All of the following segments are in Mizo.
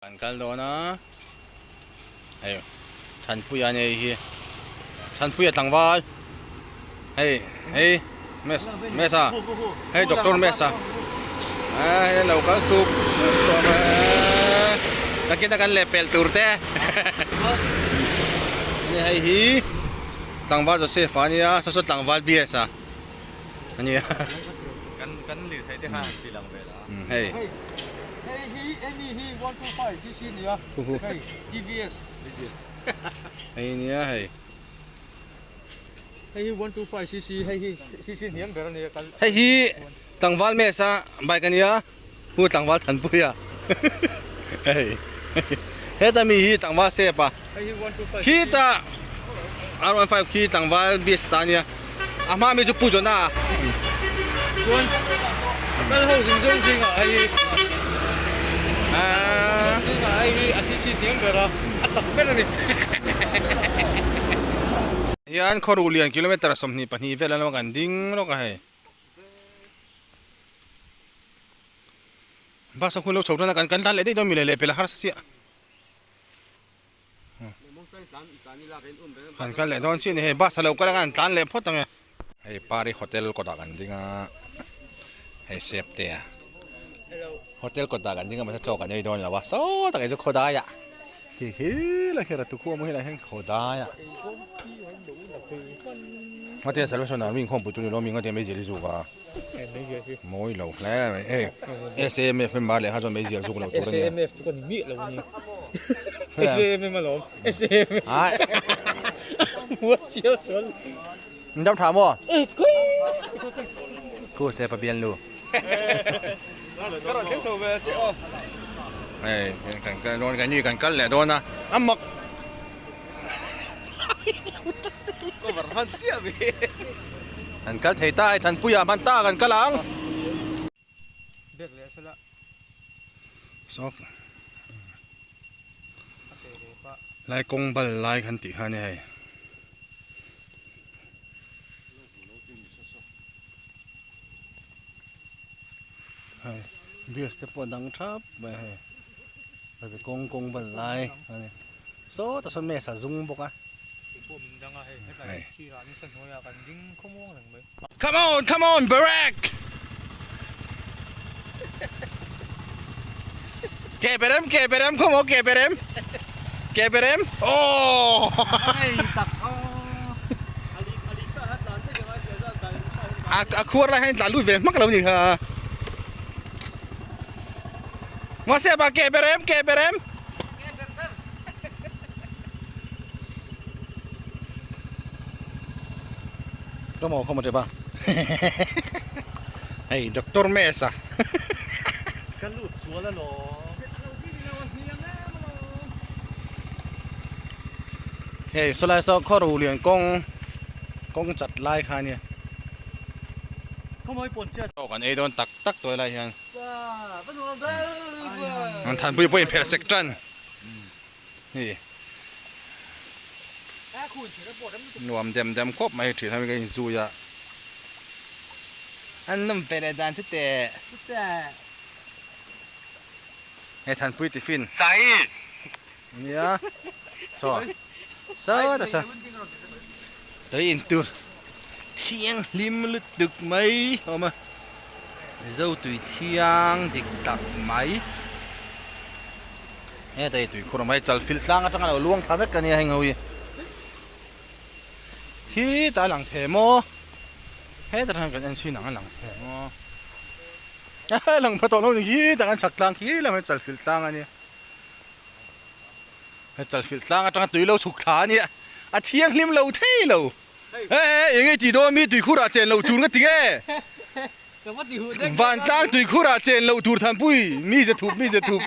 Kan kal dawn a, hei Thanpuia nia hei hi, Thanpuia tlangval, hei hei Mess Messa hei Doctor Messa hei lo kal sup sup tawh mai nakin a kan leh pel tur te ani hei hi tlangval Joseph a nia saw saw tlangval BS a ania. Kan kan lirthei te khan an ti lang ve la. Hei. Hei hi hemi hi 125 cc nia. Hei TVS. Hei nia hei. Hei hi 125 cc hei hi cc hniam ber ania kal. Hei hi tlangval mesa bike ania hu tlangval thanpuia. Hei. Heta mi hi tlangval sep a. Hei hi 125 Khi ta R15 khi tlangval beast ta ania. A hma mi chu Pu Jona a. Chuan a kal ho zing zawng zingah hei hi Ah. Zingah hei hi a cc thiam ber a, a chak ber a ni. Hian khawruh lian kilometer 22 vel an awm a kan ding lawk a hei. Bus a hun lo chho tan a kan kan tlan leh daih dawn mi leh leh pel a harsa chiah. An kal leh dawn chiah a ni hei bus a lo kal anga an tlan leh phawt ang e. Hei Pari hotel kawtah kan ding a hei sep te a hotel kawtah kan ding a mahse chaw kan ei dawn lo a saw tak hi chu khawdai ah ti hi la hian a tukhuah maw helai hian khawdai ah ngatia salvation army inkhawmpui tur ni lo mi ngatia meizial hi zuk a. Mawi lo hle mai hei SAMF member leh kha chuan meizial zuk lo tur a nia. SAMF chu ka ni miah lo a ni. SAMM alawm SAMF. Ai. Mual chiau chuan. In dam tha maw? Khu se pa bian lu. Ka rawn thleng chho ve che aw. Hei kan kal dawn kan ni kan kal leh dawn a a mak. Cover hman chiah ve. Kan kal thei ta ai Thanpuia hman ta kan kal ang. Bag leh sela. Sawk. Lai kawng bal lai khan tih kha a ni hei. Hei bus te pawh a dang thap mai hei. Kawng kawng bal lai a ni. Sawtah sawn mesa zung bawk a. Come on come on Barack Ke berem ke berem come on ke berem ke berem oh A a khuar lai hian tlan lut ve hmak lo ni kha Mahse ba ke berem ke berem Come on, come on, ba. Hei, Doctor Mesa. Ka lut sual a lo. Hei, sawlai saw khaw ro lian kawng kawng chat lai kha ania. Kan ei dawn tak tak tawh helai hian. An thanpui pawh in phelh sek tan. Hei. Nuam dem dem khawp mai thin a ka inzui a. An nawm ve leh dan chu teh. Hei thanpui tiffin. Nia. Saw. Saw ta saw. Tui in tur thianghlim lutuk mai a awm a. Mizo tui thiang dik tak mai. Heta hi tuikhur awm a, hei chalfilh tlang atanga lo luang thla vek a nia heng ho hi. Khitah a lang thei maw? Hetah hian kan en chhin ang a lang thei maw? A lang pha tawh lo ni khitah kan chhak tlang khi lam hi chalfilh tlang a nia. He chalfilh tlang atanga tui lo chhuk thla a nia, a thianghlim lo thei lo. Hei eng nge tih dawn mi tuikhur ah chen lo tur nga ti nge? Vantlang tuikhur ah chen lo tur thanpui mi ze thup mi ze thup.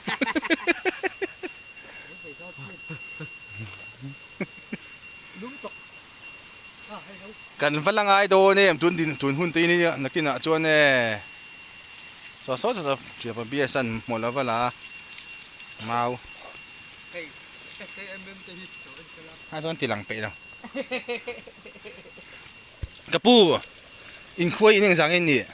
Kan va la ngai dawn em tun din tun hun te hi nakinah chuan e saw saw saw ṭhiapa bias an hmuh lo va la mau a chuan ti lang peih lo ka pu inkhuai in engzang in nih.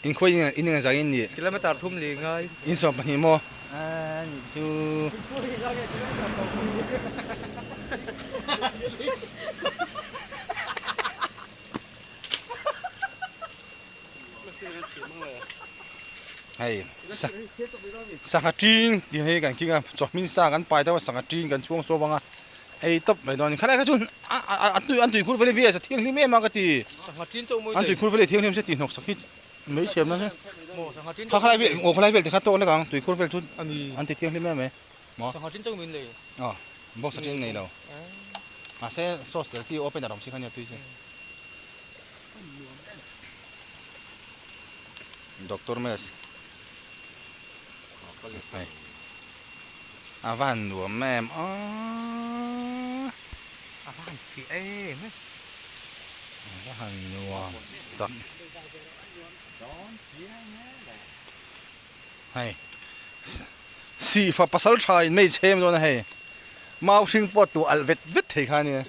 In khawi in eng zang in nih? Kilometer thum li ngai. In 12 maw? A nih chu. Hei sangha ṭing tih hi kan khing a chawhming sa kan pai deuh a sangha ṭing kan chhuang suau ang a ei tawp mai dawn a ni khalai kha chu a an tuikhur vel hi a thianghlim em a ka ti an tuikhur vel hi a thianghlim se tih hnawk sak hi mai chhiam na kha khalai vel aw khalai vel te kha tawk lek ang tuikhur vel chu an ti thianghlim em mai maw aw box a ṭing nei lo mahse sauce tel chi open a rawng chi kha nia tui chi. Doctor Mess hei a van nuam em aaa a van fiah em em a va han nuam tak hei sihfa pasal tha in mei chhem dawn a hei mau hring pawh tuah alh vet vet thei kha ania.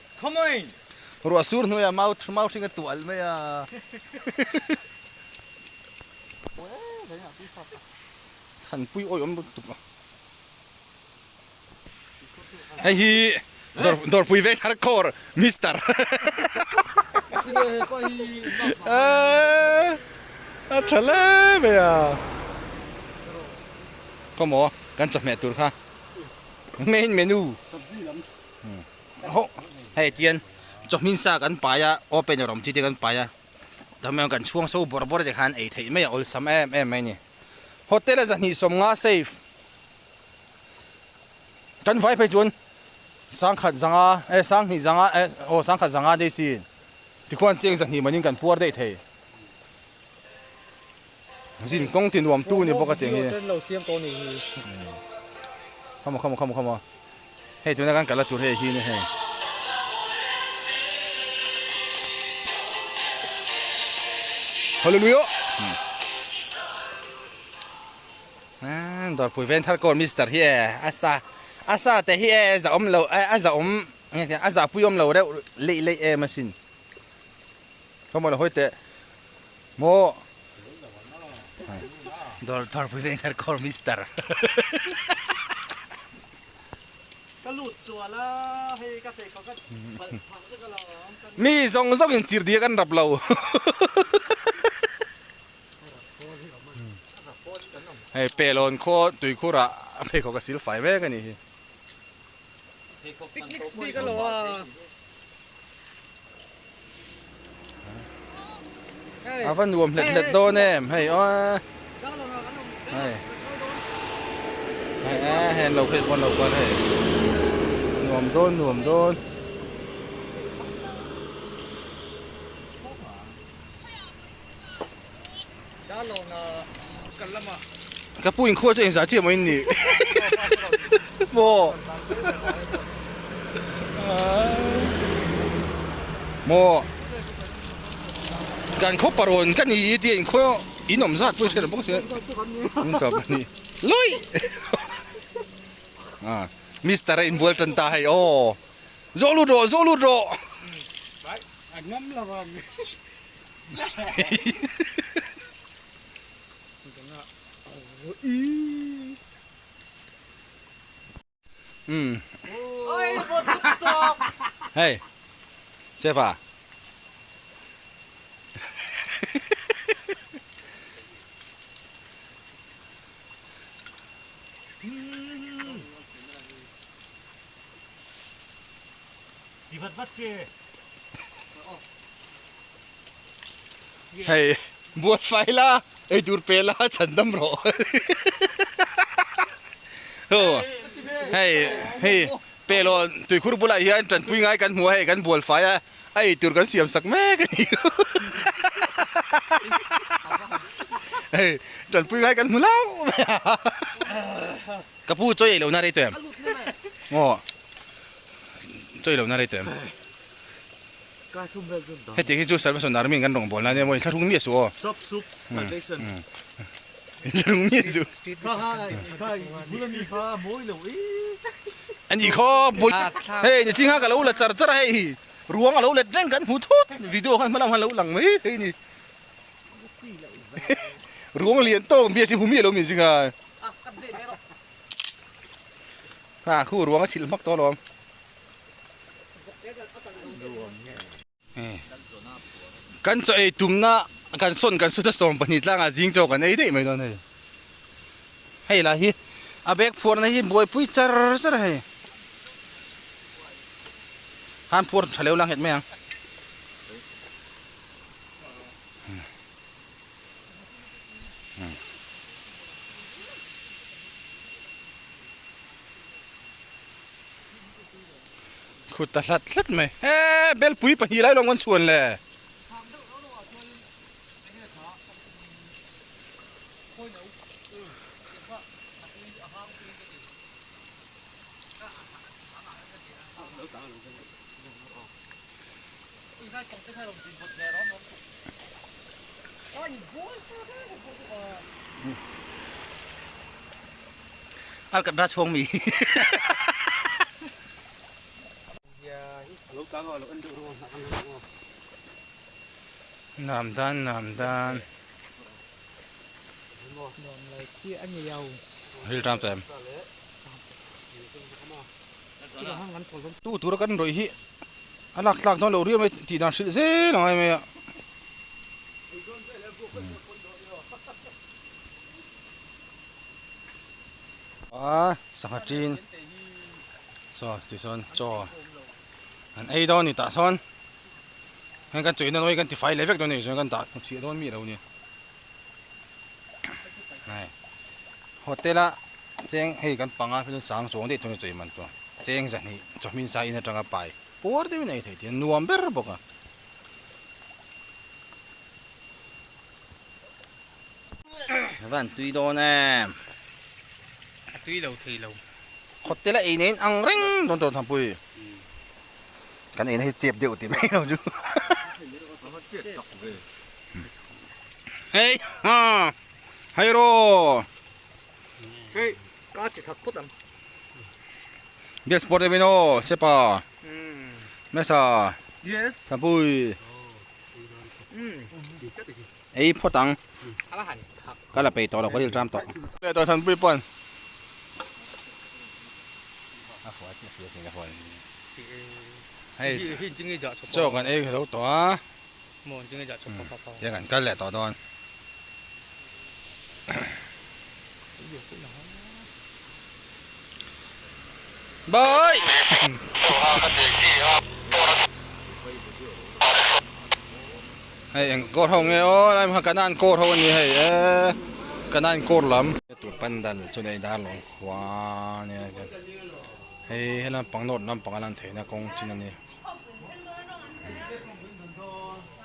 Ruah sur hnuaiah mau mau hring a tuah alh mai a. Thanpui awi awm lutuk a. Hei hi dawr dawrpui veng thar khawr Mister. A tha hle mai a. Khawmaw kan chawhmeh tur kha main menu. Hawh hei tian chawhmin sa kan pai a open a rawng chi te kan pai a tah kan chhuang so bawrh bawrh te khan ei theih mai a awlsam em em mai a ni hotel a zahnih 50 safe kan vai phei chuan sangkhat zanga eh sanghnih zanga eh aw sangkhat zanga daih sin tikhuan cheng zahnih manin kan puar daih thei zin kawng ti nuam tu ni bawk a tiang hi khamaw khamaw khamaw khamaw. Hei tuna kan kalna tur hei hi ni hei. Hallelujah. Hmm. Dawrpui ven thar kawn Mister hi e asa asa te hi e za awm lo a za awm a za pui awm lo reuh leih leih em asin. Khawmaw la hawi teh maw. Dawr dawrpui ven thar kawn Mister. Ka lut chual a, hei ka pheikhawk a palh phah vek alawm. Mi zawng zawng in chirh diak an rap lo. Hei pelawn khaw tuikhur ah a pheikhawk a sil fai mek a nih hi. Picnic bik a lo a. A va nuam hlet hlet dawn em hei aw hei hei e hei an lo khelh pawn lo kal hei nuam dawn nuam dawn. Ka pu inkhua chu engzah chiah maw in nih maw maw kan khaw parawn ka ni i tia inkhua in awm zat pawh i hre lo bawk sia in sawm a ni lui ah mister a inbual tan ta hei aw zawh lut rawh zawh lut rawh. Hey, Sefa. Hei buat fai la ei tur pe la chhan dam rawh ho hei hei pe lo tuikhur bulah hian tanpui ngai kan hmu a hei kan bual fai a a ei tur kan siam sak mek a ni hei tanpui ngai kan hmu lau mai a ka pu chawi ei lohna rei tawh em aw chawi lohna rei tawh em. Hetiang hi chu Salvation Army in kan rawn bawl na ania maw inthlahrung miah suh aw. Inthlahrung miah suh. Ani khaw bul hei ni chingha ka lo la char char a hei ruang a lo let reng kan hmu thut video khan hmalam khan lo lang mai thei ni. Ruang lian tawk bias hi hmu miah lo min zing a. Ha khu ruang a chhilh hmak tawh alawm. Kan chaw ei tumna kan sawn kan sut a 12 tlangah zing chaw kan ei daih mai dawn hei. Hei lah hi a bag phuarna hi buaipui char char a hei. Han phuar tha leu la nghet mai ang. Khut ta hlat hlat mai he belpui pahnih lai lawng kan chhuan le. Alkatra chhuang mi. Nam dan nam dan. Hil ram tem. Tu tura kan rawih hi a lak tlak dawn loh riau mai tih dan hrilh zel ang ai mai a. A sangha tin saw ti sawn chaw an ei dawn a ni tah sawn heng kan chawina nawi kan ti fai leh vek dawn a ni chuan kan dah chhiah dawn mi lo ni hei hotel a cheng hei kan panga phei chuan sang chuang daih thung a chawi man chu cheng zahnih chawhmin sa in atanga pai puar deuhin a ei theih tih a nuam ber bawk a. Van tui dawn em. A tui lo thei lo. Hotel a ei nen ang reng dawn tawh Thanpui. Kan eina hi chep deuh tih mai lo chu. Hei ha hei ro. Hei ka chi thak phawt ang. Best sport em aw chepa. Mesa. Yes. Thanpui. Ei phawt ang. Ka la peih tawh lo ka ril ṭam tawh. Leh tawh Thanpui pawn. Hei chaw kan ei lo tawh a. Tia kan kal leh tawh dawn. Bye. Hei eng kawr ho nge aw lai kha kanan kawr ho ani hei e kanan kawr lam tur pandal chu nei dar lawng khua ania hei helam pang north lampang a lan theihna kawng chin ani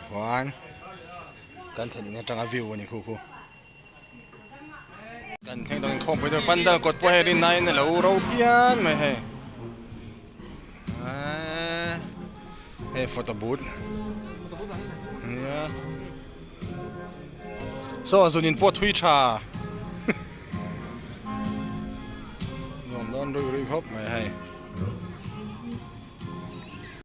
chuan kan thlen in atanga view ani khu khu. Kan thleng tawh inkhawmpui tur pandal kawt pawh hei rin aiin a lo ro phian mai hei eee hei photo booth nia saw zun in pawh thui tha.